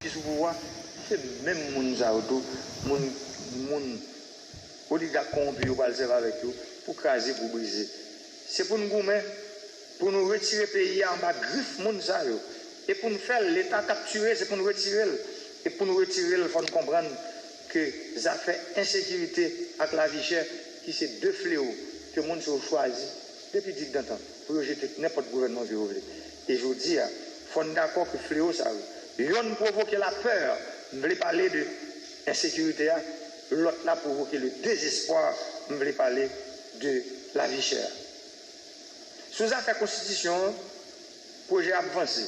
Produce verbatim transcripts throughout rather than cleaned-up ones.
ki sou pouvwa, se menm moun sa yo tou, moun, moun oligak kowonpi yo pral sèvi avèk yo pou kraze, pou brize. Se pou n goumen, pou nou retire peyi a anba grif moun sa yo. E pou n fè l, Leta k ap tire, se pou n retire l. E pou n retire l, fò n konprann ke zafè ensekirite ak lavi chè, ki se de flewo ke moun sa yo chwazi depi digdantan pou yo jete nenpòt gouvènman ke yo vle. E jodi a, fò n dakò ke flewo sa yo, yonn pwovoke lapè, m vle pale de ensekirite a, lòt la pwovoke le dezespwa, m vle pale de lavi chè a. Sou zafè konstitisyon an, pwojè a ap vanse.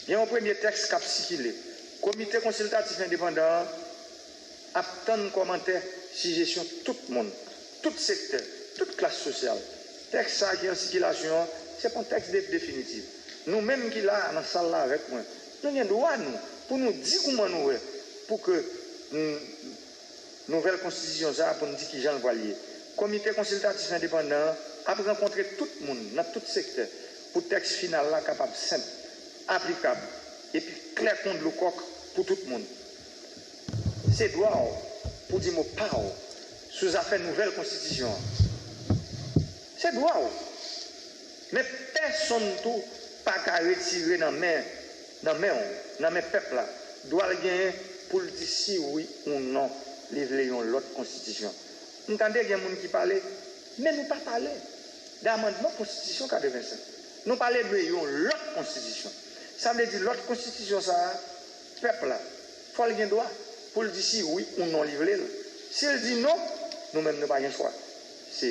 Gen yon premye tèks k ap sikile. Komite konsiltatif endepandan an ap tann kòmantè, sijesyon tout moun, tout sektè, tout klas sosyal. Tèks sa a ki an sikilasyon an, se pa yon tèks de-, definitif. Nou menm ki la a, nan sal la avèk mwen, nou gen dwa, nou, pou nou di kouman nou wè pou ke, mm, nouvèl konstitisyon sa a, pou n di kijan l pral ye. Komite konsiltatif endepandan an ap rankontre tout moun nan tout sektè pou tèks final la kapab senp, aplikab, epi klè kon dlo kòk pou tout moun. Se dwa w pou di mo pa w sou zafè nouvèl konstitisyon an. Se dwa w. Men pèsonn tou pa ka retire nan men, nan men w, nan men pèp la, dwa l genyen pou l di si wi ou non li vle yon lòt konstitisyon. M tande gen moun ki pale, men nou pa pale de amandman konstitisyon katrevensenk. Nou pale de yon lòt konstitisyon. Sa vle di lòt konstitisyon sa a, pèp la, fò l gen dwa pou l di si wi ou non li vle l. Si l di non, nou menm nou pa gen chwa. Se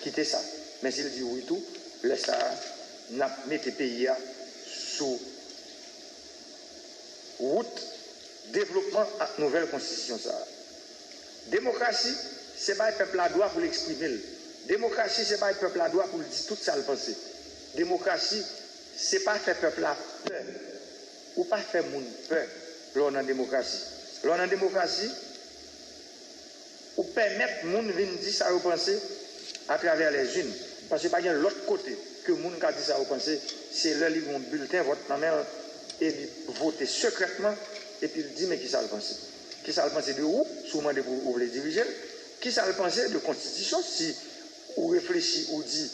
kite sa. Men si l di wi tou, lè sa a, n ap mete peyi a sou wout devlopman ak nouvèl konstitisyon sa a. Demokrasi, se bay pèp la dwa pou l eksprime l. Demokrasi, se bay pèp la dwa pou l di tout sa l panse. Demokrasi, se pa fè pèp la pè. Ou pa fè moun pè lè w nan demokrasi. Lè w nan demokrasi, ou pèmèt moun vin di sa yo panse atravè lèzin. Paske pa gen lòt kote ke moun ka di sa yo panse, se lè li gen yon bilten vòt nan men l e li vote sekrètman, epi l di men kisa l panse. Kisa l panse de ou, si w mande pou ou vle dirije l, kisa l panse de konstitisyon, si ou reflechi, ou di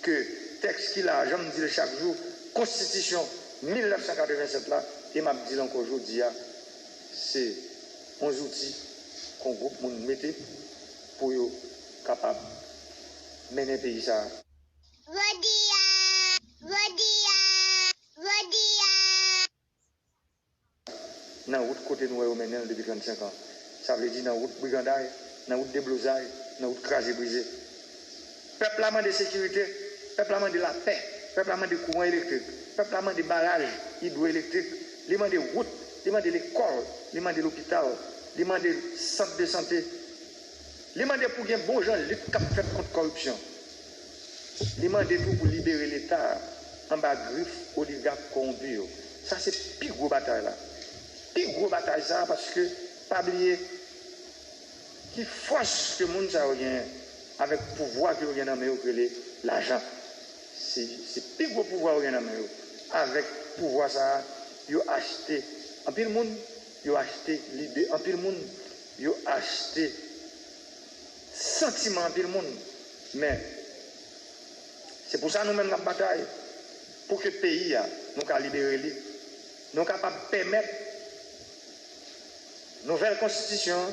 ke tèks ki la a, jan m di l chak jou, konstitisyon mil nèf san katrevensenk la, e m ap di l ankò jodi a, se yon zouti ke yon gwoup moun mete pou yo kapab mennen peyi sa a. Jodi a, jodi a, jodi a. Nan wout kote nou wè yo mennen l depi trannsenk an. Sa vle di nan wout briganday, nan wout deblozay, nan wout kraze brize. Pèp la mande sekirite, pèp la mande lapè, pèp la mande kouran elektrik, pèp la mande baraj idwoelektrik, li mande wout, li mande lekòl, li mande lopital, li mande sant de sante, li mande pou gen bon jan lit k ap fèt kont kòripsyon. Li mande tou pou libere Leta a anba grif oligak kowonpi yo. Sa se pi gwo batay la. Pi gwo batay sa a, paske pa bliye ki fòs ke moun sa yo genyen avèk pouvwa ke yo gen nan men yo k rele lajan. Se, se pi gwo pouvwa yo gen nan men yo. Avèk pouvwa sa a, yo achte anpil moun, yo achte lide anpil moun, yo achte santiman anpil moun. Men, se pou sa nou menm n ap batay, pou ke peyi a, nou ka libere li, nou kapab pèmèt nouvèl konstitisyon an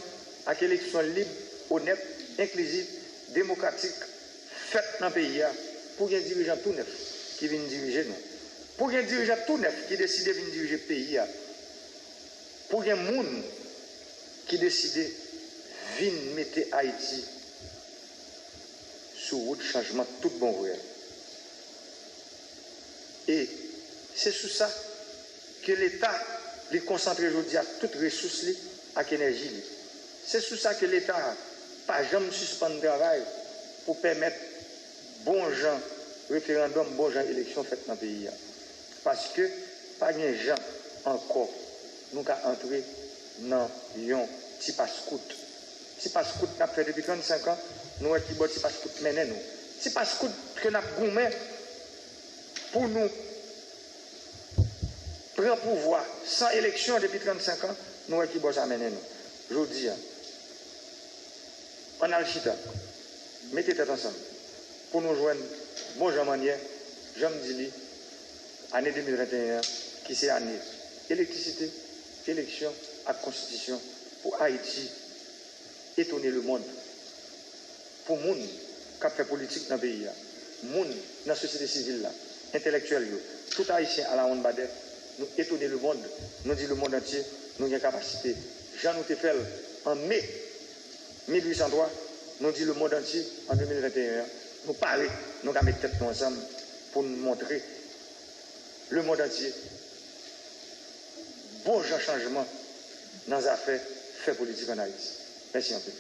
ak eleksyon lib, onèt, enklizif, demokratik fèt nan peyi a, pou gen dirijan tou nèf ki vin dirije nou. Pou gen dirijan tou nèf ki deside vin dirije peyi a. Pou gen moun ki deside vin mete Ayiti sou wout chanjman tout bon vre a. E se sou sa ke Leta, li konsantre jodi a tout resous li ak enèji li. Se sou sa ke Leta pa janm sispann travay pou pèmèt bon jan referandòm, bon jan eleksyon fèt nan peyi a. Paske pa gen jan ankò nou ka antre nan yon ti pas kout. Ti pas kout n ap fè depi trannsenk an, nou wè ki bò ti pas kout mennen nou. Ti pas kout ke n ap goumen pou nou pran pouvwa san eleksyon depi trannsenk an, nou wè ki bò sa mennen nou. Jodi a, ann al chita, mete tèt ansanm pou nou jwenn bon jan mannyè, jan m di li, ane de mil venteyen an, ki se ane elektrisite, eleksyon ak konstitisyon pou Ayiti etone lemonn. Pou moun k ap fè politik nan peyi a, moun nan sosyete sivil la, entèlektyèl yo, tout Ayisyen alawonnbadè, nou etone lemonn, nou di lemonn antye nou gen kapasite. Jan nou te fè l an me mil uit san twa, nou di lemonn antye an de mil venteyen an, nou pare, nou ka met tèt nou ansanm pou n montre lemonn antye bon jan chanjman nan zafè fè politik ann Ayiti. Mèsi anpil.